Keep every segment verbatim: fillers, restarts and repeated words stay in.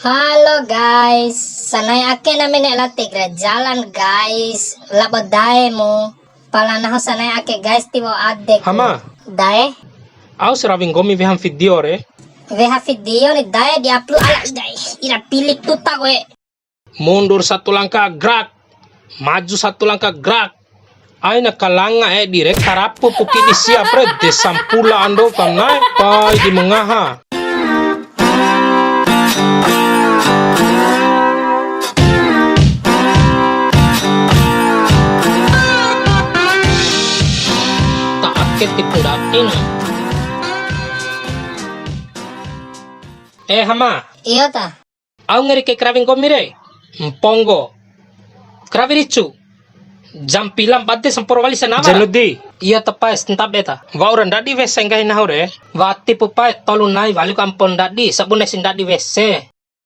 Halo guys, sanai ake na mene lati kira jalan guys, labo dae mu. Pala nahu sanai ake guys, tiwa'u ade ku. Hama. Dae. Au si rawi nggomi weham video re. Weha video ni dae di upload ala dae. Ira pili tuta koe. Mundur satu langkah, gerak. Maju satu langkah, gerak. Aina kalanga e di re, karapu puki di siap re, de sampula ando kam na'e, pai di mengaha. Ta ake tipu datin. Eh, Hama. Iyo ta. Au ngeri ke karawi nggomi re? Mponggo. Karawi ricu. Jam pila bade samporo wali sanawa. Janudi. Iyo ta pae, santabe ta. Wa'ura ndadi W C nggahi nahu re. Watipu pae, tolu nai waliku ampo ndadi, sabune si ndadi W C.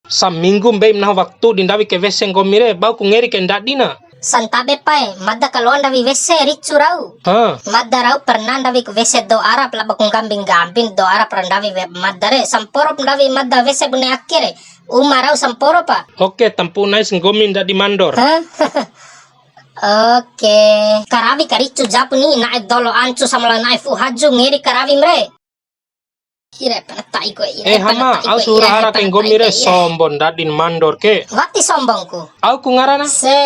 Saminggu mbeim nahu waktu di ndawi ke W C nggomi re, bauku ngeri ke ndadina. Santabe pae, mada kaloa ndawi W C ricu rau. Ha. Mada rau pernah ndawi ku W C dou Arab, labo ku nggambi-nggambi dou Arab ra ndawi we-, mada re, samporop ndawi mada W C bune ake re. Uma rau samporo pa. Oke, tampu'u nais nggomi ndadi mandor. Ha? Oke. Karawi karicu japu ni, na'e dolo ancu sama la na'e fu'u haju ngeri karawim re. Ire, pana ta'i koe, ire, eh, pana Hama, ta'i au koe, sura ire, hara pana ke nggomi ta'i re, koe, ire. Sombo ndadin mandor ke. Wati sombongku. Au ku ngarana? Se,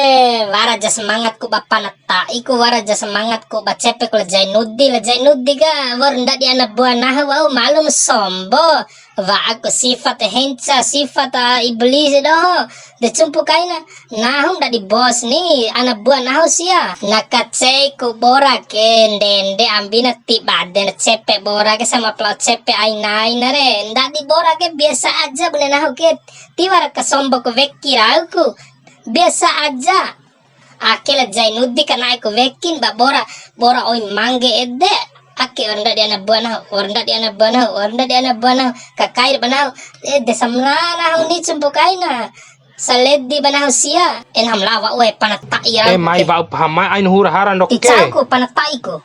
wara ja semangatku ba pana ta'iku, wara ja semangatku ba cepeku la Jainudi, la Jainudi ka, wa'ur ndadi ana bua nahu, au malum sombo. Wa'aku sifat henca, sifat, ah, iblis doho. De cumpu kaina. Nahu ndadi bos ni, ana bua nahu sia. Na kaceiku bora ke, ndende ambina ti bade na cepe bora ke sama pala cepe ai nai na re. Ndadi bora ke biasa aja bune nahu ke. Tiwara kasombo ku weki rauku. Biasa aja. Ake la Jainudi ka na'e ku wekin ba bora, bora oi mangge ede. Ake wa'ur ndadi ana bua nahu, wa'ur ndadi ana bua nahu, wa'ur ndadi ana bua nahu. Kakair ba nahu. Ede samla nahu ni cumpu kaina. Saledi ba nahu sia, en ham lawa ue pana ta'i rau. Eh, mai wa'u paham mai ain hura hara ndok ke. Ti cauku pana ta'iku.